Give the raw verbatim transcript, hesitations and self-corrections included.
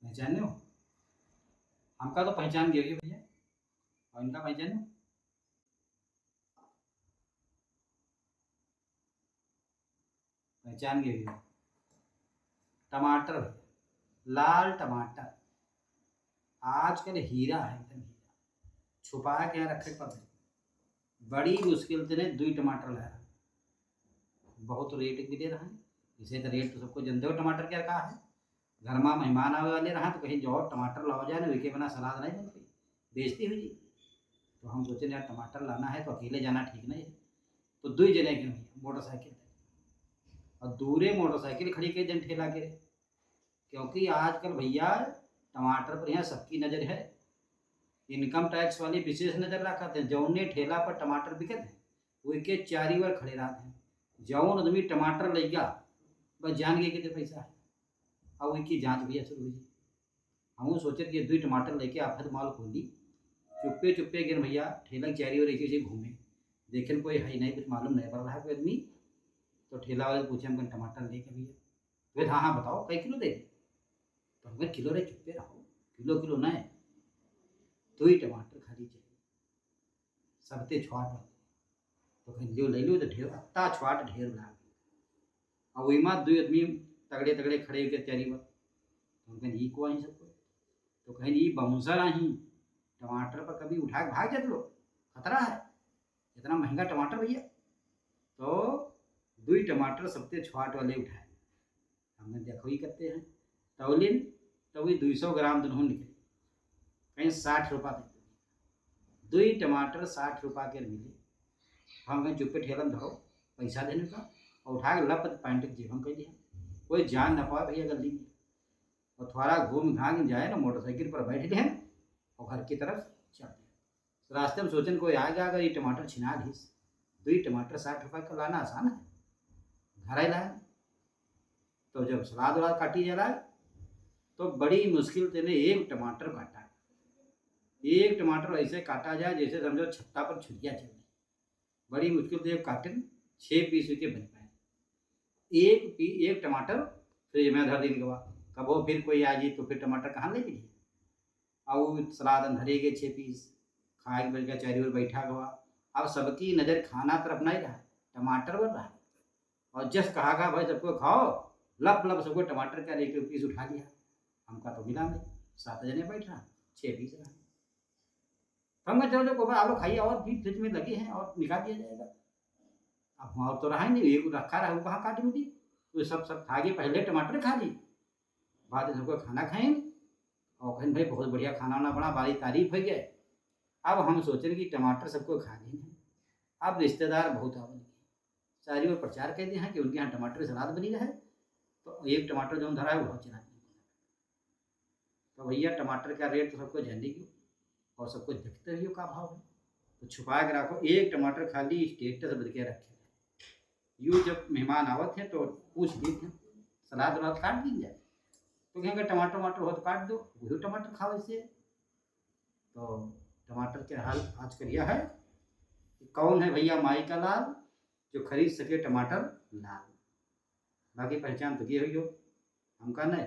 पहचाने हो? हमका तो पहचान गए भैया, और इनका पहचाने हो? पहचान गए भैया, टमाटर, लाल टमाटर आजकल हीरा है, एकदम हीरा। छुपा के यहाँ रखे के पड़त है। बड़ी मुश्किल से ने दुई टमाटर लाया। बहुत रेट भी दे रहा है। इसे तो रेट तो सबको जानते हो टमाटर क्या का है। घर में मेहमान आवे वाले रहा तो कहीं जाओ टमाटर लाओ जाए ना, उनके बिना सलाद नहीं बनती, बेइज्जती हो जी। तो हम सोचे यार टमाटर लाना है तो अकेले जाना ठीक नहीं है। तो दुई जने के भैया मोटरसाइकिल और दूरे मोटरसाइकिल खड़ी के जन ठेला के, क्योंकि आजकल भैया टमाटर पर यहाँ सबकी नज़र है। इनकम टैक्स वाली विशेष नज़र रखत हैं, जौने ठेला पर टमाटर बिकत है, वही के चारी ओर खड़े रहत हैं। जौन आदमी टमाटर लेगा, बस जान गए कितने पैसा है, और वही की जाँच भैया शुरू हुई। हम सोचे कि दुई टमाटर लेके आफत माल खोली, चुप्पे चुप्पे गिन भैया ठेला के चारी ओर ऐसे ऐसे घूमे, देखेन कोई है नहीं, कुछ मालूम नहीं पड़ रहा कोई आदमी। तो ठेला वाले पूछे, "हम कन टमाटर लेके भैया?" वे, "हाँ हाँ बताओ, कई किलो दे दे?" तो हम कहे, "किलो रे, चुप्पे रहो, किलो किलो नहीं, दुई टमाटर खाली चाहिए, सबते छुआट वाले।" तो कहें, "लियो, ले लियो।" तो ढेर, अत्ता छुआट ढेर लाग गया। अब वही माँ दुई आदमी तगड़े तगड़े खड़े होकर तैयारी बा। तो हम कहें, "ई को आई सबको?" तो कहें, "ई बाउंसर आई, टमाटर पर कभी उठा के भाग जात लो, खतरा है, इतना महंगा टमाटर भैया।" तो दुई टमाटर सबते छुआट वाले उठाए। हमने देखो ही करते हैं, तौलिन, तो वही दुई सौ ग्राम दोनों निकले, कहें, "साठ रुपया दे दो।" दुई टमाटर साठ रुपया के मिले। हम कहें, "चुप्पे ठेलन धरो, पैसा देने का।" और उठा के लप पैंट के जेब हम कह दिया, कोई जान ना पावे भैया गली में। और थोड़ा घूम घाम जाए ना, मोटरसाइकिल पर बैठ गए और घर की तरफ चल दिया। रास्ते में सोचन कोई आ गया, अगर ये टमाटर छिना लीस, दुई टमाटर साठ रुपया का लाना आसान है, घर ही लाए। तो जब सलाद वलाद काटी जाला, तो बड़ी मुश्किल से ने एक टमाटर काटा। एक टमाटर ऐसे काटा जाए जैसे समझो छत्ता पर छुरिया चल रही। बड़ी मुश्किल से काटन, छः पीस के बन पाए। एक पी-, एक टमाटर फ्रिज में धर दिन के बाद, कबो फिर कोई आ जी तो फिर टमाटर कहाँ ले ली? और सलाद अंधरे के छः पीस, खाए के बन के चारी ओर बैठा गवा। अब सबकी नज़र खाना तरफ नहीं रहा, टमाटर पर रहा। और जस कहा गया, "भाई सबको खाओ," लप लप सबको टमाटर का लेके पीस उठा लिया। हमका तो मिला नहीं, सात जने बैठा, छः पीस रहा। तो हम कहे, "चलो, चलो, कोई बात, आप लोग खाइए, और भी फ्रिज में लगे हैं और निकाल दिया जाएगा।" अब वहाँ और तो रहा ही नहीं, एक रखा रहा, वो कहाँ काट मिली? वो सब, सब खा के पहले टमाटर खा ली, बाद में सबको खाना खाइन और कहें, "भाई, बहुत बढ़िया खाना वाना बना, बड़ी तारीफ हो गए।" अब हम सोचें कि टमाटर सबको खा गए हैं, अब रिश्तेदार बहुत आवे लगे, सारी ओर प्रचार कर दिया है कि उनके यहाँ टमाटर की सलाद बनी रहे, तो एक टमाटर जो धरा है, वो चला दिया। तो भैया, टमाटर का रेट तो सबको जान लीजिए और सबको देखते रहिए का भाव है। तो छुपा के रखो, एक टमाटर खाली status बन के रखे। यू जब मेहमान आवत हैं तो पूछ लेते हैं, "सलाद वलाद काट दी जाए?" तो कहेंगे, "टमाटर वमाटर हो तो काट दो, वही टमाटर खाओ इसे।" तो टमाटर के हाल आज करिया है कि कौन है भैया माई का लाल, जो खरीद सके टमाटर लाल। बाकी पहचान तो ये हुई हो, हमका नहीं,